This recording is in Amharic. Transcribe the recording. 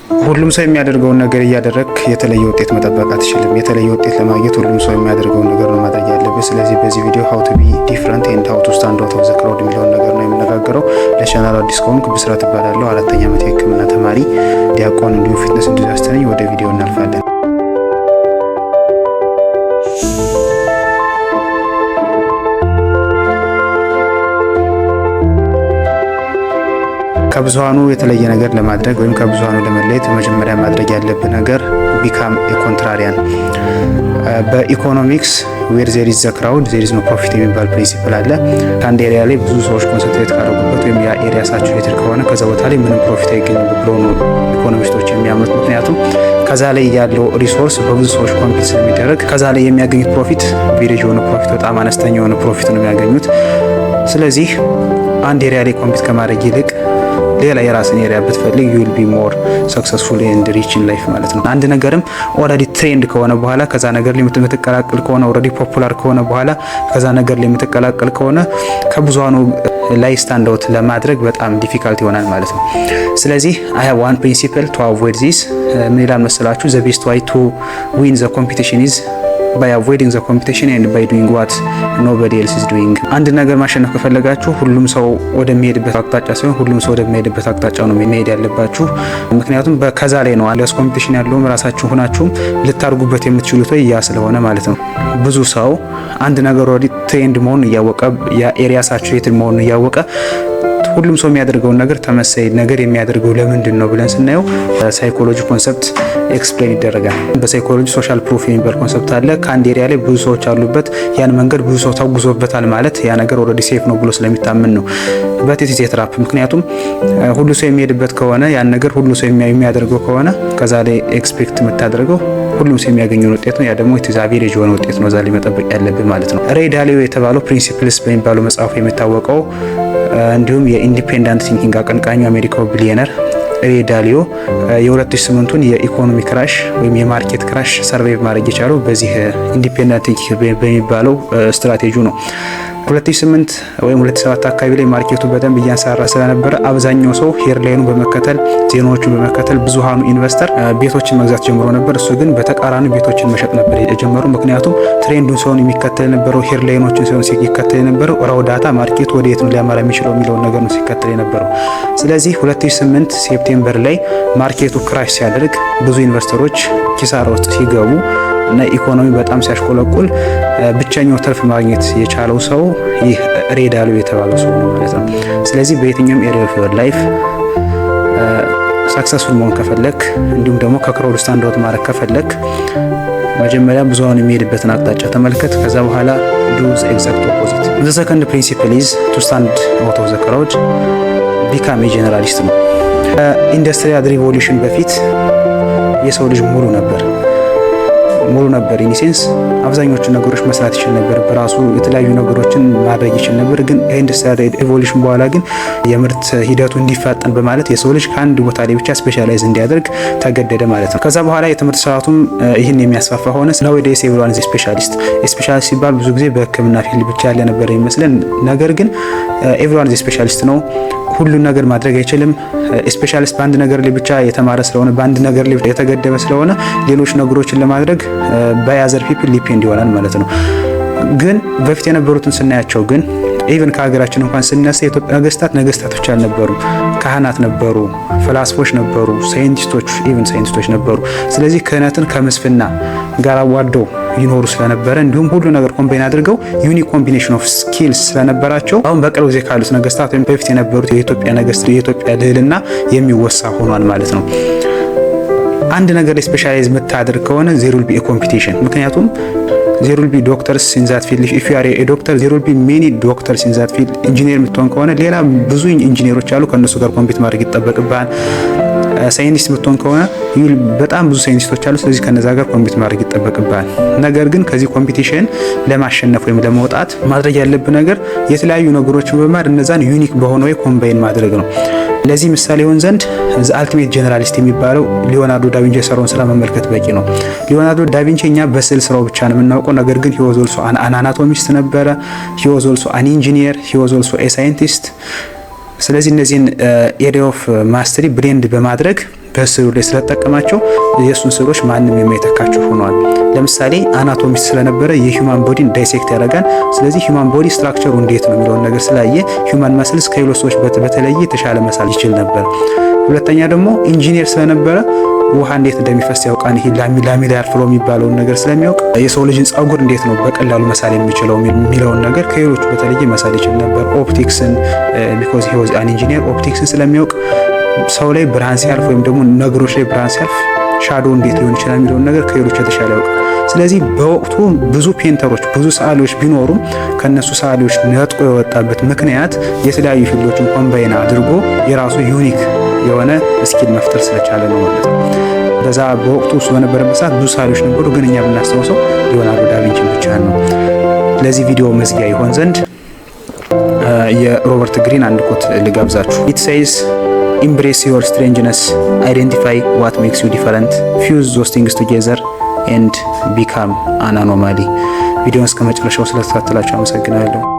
ሁሉም ሰው የሚያደርገውን ነገር እያደረግክ የተለየ ውጤት መጠበቅ አትችልም። የተለየ ውጤት ለማግኘት ሁሉም ሰው የሚያደርገውን ነገር ነው ማድረግ ያለብህ። ስለዚህ በዚህ ቪዲዮ how to be different and how to stand out of the crowd የሚለውን ነገር ነው የምነጋገረው። ለቻናሉ አዲስ ከሆንክ ብስራት እባላለሁ። አራተኛ ዓመት የሕክምና ተማሪ፣ ዲያቆን እንዲሁም fitness enthusiast ነኝ። ወደ ቪዲዮ እናልፋለን። ከብዙሃኑ የተለየ ነገር ለማድረግ ወይም ከብዙሃኑ ለመለየት መጀመሪያ ማድረግ ያለብህ ነገር become contrarian። በ economics where there is the crowd, there is no profit የሚባል principle አለ። ከአንድ area ላይ ብዙ ሰዎች concentrate ካደረጉበት ወይም ያ area saturated ከሆነ ከዛ ቦታ ላይ ምንም profit አይገኝም ብሎ ነው ኢኮኖሚስቶች የሚያምኑት። ምክንያቱም ከዛ ላይ ያለው resource በብዙ ሰዎች compete ስለሚደረግ ከዛ ላይ የሚያገኙት profit average የሆነ profit፣ በጣም አነስተኛ የሆነ profit ነው የሚያገኙት። ስለዚህ አንድ area ላይ compete ከማድረግ ይልቅ ሌላ የራስን area ብትፈልግ you'll be more successful and rich in life ማለት ነው። አንድ ነገርም already trend ከሆነ በኋላ ከዛ ነገር ላይ የምትቀላቀል ከሆነ፣ already popular ከሆነ በኋላ ከዛ ነገር ላይ የምትቀላቀል ከሆነ ከብዙሃኑ ላይ stand out ለማድረግ በጣም difficult ይሆናል ማለት ነው። ስለዚህ I have one principle to avoid this። ምን ይላል መሰላችሁ? The best way to win the competition is by avoiding the competition and by doing what nobody else is doing። አንድ ነገር ማሸነፍ ከፈለጋችሁ ሁሉም ሰው ወደሚሄድበት አቅጣጫ ሳይሆን ሁሉም ሰው ወደማይሄድበት አቅጣጫ ነው መሄድ ያለባችሁ። ምክንያቱም ከዛ ላይ ነው less competition ያለውም ራሳችሁ ሆናችሁም ልታርጉበት የምትችሉት ወይ ያ ስለሆነ ማለት ነው። ብዙ ሰው አንድ ነገር already trend መሆኑን እያወቀ፣ ያ area saturated መሆኑን እያወቀ ሁሉም ሰው የሚያደርገውን ነገር ተመሳሳይ ነገር የሚያደርገው ለምንድን ነው ብለን ስናየው psychology concept explain ይደረጋል። በ psychology social proof የሚባል concept አለ። ከአንድ area ላይ ብዙ ሰዎች አሉበት፣ ያን መንገድ ብዙ ሰው ተጉዞበታል ማለት ያ ነገር already safe ነው ብሎ ስለሚታመን ነው። But it's a trap። ምክንያቱም ሁሉ ሰው የሚሄድበት ከሆነ፣ ያን ነገር ሁሉ ሰው የሚያደርገው ከሆነ ከዛ ላይ expect የምታደርገው ሁሉም ሰው የሚያገኘውን ውጤት ነው። ያ ደግሞ it's average የሆነ ውጤት ነው እዛ ላይ መጠበቅ ያለብን ማለት ነው። ሬይ ዳሊዮ የተባለው Principles በሚባለው መጽሐፉ የሚታወቀው እንዲሁም የ independent thinking አቀንቃኙ አሜሪካው ቢሊየነር ሬይ ዳሊዮ የ2008ቱን የኢኮኖሚ crash ወይም የ market crash survive ማድረግ የቻለው በዚህ independent thinking በሚባለው ስትራቴጂ ነው። 2008 ወይም 2007 አካባቢ ላይ market ኡ በደንብ እያንሰራራ ስለነበረ አብዛኛው ሰው headline ኑ በመከተል፣ ዜናዎቹን በመከተል ብዙሃኑ investor ቤቶችን መግዛት ጀምሮ ነበር። እሱ ግን በተቃራኒ ቤቶችን መሸጥ ነበር የጀመሩ። ምክንያቱም trend ኡን ሳይሆን የሚከተል የነበረው፣ headline ኖችን ሳይሆን ሲከተል የነበረው raw data፣ market ኡ ወደ የት ነው ሊያመራ የሚችለው የሚለውን ነገር ነው ሲከተል የነበረው። ስለዚህ 2008 September ላይ market ኡ crash ሲያደርግ፣ ብዙ investor ኦች ኪሳራ ውስጥ ሲገቡ እና ኢኮኖሚ በጣም ሲያሽቆለቁል ብቸኛው ትርፍ ማግኘት የቻለው ሰው ይህ ሬይ ዳሊዮ የተባለው ሰው ነው ማለት ነው። ስለዚህ በየትኛውም area of your life successful መሆን ከፈለክ እንዲሁም ደግሞ ከ crowd stand out ማድረግ ከፈለክ መጀመሪያ ብዙሃኑ የሚሄድበትን አቅጣጫ ተመልከት። ከዛ በኋላ do the exact opposite። The second principle is to stand out of the crowd, become a generalist ነው። ከ industrial revolution በፊት የሰው ልጅ ሙሉ ነበር፣ ሙሉ ነበር። In a sense አብዛኞቹ ነገሮች መስራት ይችል ነበር፣ በራሱ የተለያዩ ነገሮችን ማድረግ ይችል ነበር። ግን ከ industrial revolution በኋላ ግን የምርት ሂደቱ እንዲፋጠን በማለት የሰው ልጅ ከአንድ ቦታ ላይ ብቻ specialize እንዲያደርግ ተገደደ ማለት ነው። ከዛ በኋላ የትምህርት ስርዓቱም ይህን የሚያስፋፋ ሆነ። Nowadays everyone specialist። Specialist ሲባል ብዙ ጊዜ በሕክምና field ብቻ ያለ ነበር የሚመስለን። ነገር ግን everyone specialist ነው። ሁሉን ነገር ማድረግ አይችልም። Specialist በአንድ ነገር ላይ ብቻ የተማረ ስለሆነ፣ በአንድ ነገር ላይ የተገደበ ስለሆነ ሌሎች ነገሮችን ለማድረግ በ other people depend ይሆናል ማለት ነው። ግን በፊት የነበሩትን ስናያቸው ግን even ከሀገራችን እንኳን ስነሳ የኢትዮጵያ ነገስታት ነገስታቶች አልነበሩም። ካህናት ነበሩ፣ ፈላስፎች ነበሩ፣ ሳይንቲስቶች፣ even ሳይንቲስቶች ነበሩ። ስለዚህ ክህነትን ከምስፍና ጋር አዋደው ይኖሩ ስለነበረ እንዲሁም ሁሉ ነገር combine አድርገው unique combination of skills ስለነበራቸው አሁን በቅርብ ጊዜ ካሉት ነገስታት ወይም በፊት የነበሩት የኢትዮጵያ ነገስት የኢትዮጵያ ልዕልና የሚወሳ ሆኗል ማለት ነው። አንድ ነገር ላይ specialize የምታደርግ ከሆነ there will be competition። ምክንያቱም there will be doctors in that field። If you are a doctor, there will be many doctors in that field። ኢንጂነር የምትሆን ከሆነ ሌላ ብዙ ኢንጂነሮች አሉ፣ ከእነሱ ጋር compete ማድረግ ይጠበቅብሃል። ሳይንቲስት የምትሆን ከሆነ በጣም ብዙ ሳይንቲስቶች አሉ። ስለዚህ ከነዛ ጋር compete ማድረግ ይጠበቅብሃል። ነገር ግን ከዚህ competition ለማሸነፍ ወይም ለመውጣት ማድረግ ያለብህ ነገር የተለያዩ ነገሮችን በመማር እነዛን unique በሆነ way combine ማድረግ ነው። ለዚህ ምሳሌ ይሆን ዘንድ the ultimate generalist የሚባለው ሊዮናርዶ ዳቪንቺ የሰራውን ስራ መመልከት በቂ ነው። ሊዮናርዶ ዳቪንቺ እኛ በስዕል ስራው ብቻ ነው የምናውቀው። ነገር ግን he was also an anatomist ነበረ። He was also an engineer። He was also a scientist። ስለዚህ እነዚህን area of mastery blend በማድረግ በስዕሉ ላይ ስለተጠቀማቸው የእሱን ስዕሎች ማንም የማይተካቸው ሆነዋል። ለምሳሌ anatomist ስለነበረ የ human body ን dissect ያደርጋል። ስለዚህ human body structure ኡ እንዴት ነው የሚለውን ነገር ስላየ human muscles ከሌሎች ሰዎች በተለየ የተሻለ መሳል ይችል ነበር። ሁለተኛ ደግሞ ኢንጂኒየር ስለነበረ ውሃ እንዴት እንደሚፈስ ያውቃል። ይሄ laminar flow የሚባለውን ነገር ስለሚያውቅ የሰው ልጅን ጸጉር እንዴት ነው በቀላሉ መሳል የሚችለው የሚለውን ነገር ከሌሎቹ በተለየ መሳል ይችል ነበር። Optics ን because he was an engineer፣ optics ን ስለሚያውቅ ሰው ላይ ብርሃን ሲያርፍ ወይም ደግሞ ነገሮች ላይ ብርሃን ሲያርፍ shadow እንዴት ሊሆን ይችላል የሚለውን ነገር ከሌሎች የተሻለ ያውቃል። ስለዚህ በወቅቱ ብዙ painter ኦች፣ ብዙ ሰዓሊዎች ቢኖሩም ከነሱ ሰዓሊዎች ነጥቆ የወጣበት ምክንያት የተለያዩ field ኦችን combine አድርጎ የራሱ unique የሆነ skill መፍጠር ስለቻለ ነው ማለት ነው። በዛ በወቅቱ እሱ በነበረበት ሰዓት ብዙ ሰዓሊዎች ነበሩ፣ ግን እኛ ብናስታውሰው ሊዮናርዶ ዳቪንቺን ብቻ ነው። ለዚህ ቪዲዮ መዝጊያ ይሆን ዘንድ የሮበርት ግሪን አንድ quote ልጋብዛችሁ። It says, "Embrace your strangeness, identify what makes you different, fuse those things together and become an anomaly." ቪዲዮን እስከ መጨረሻው ስለተከታተላችሁ አመሰግናለሁ።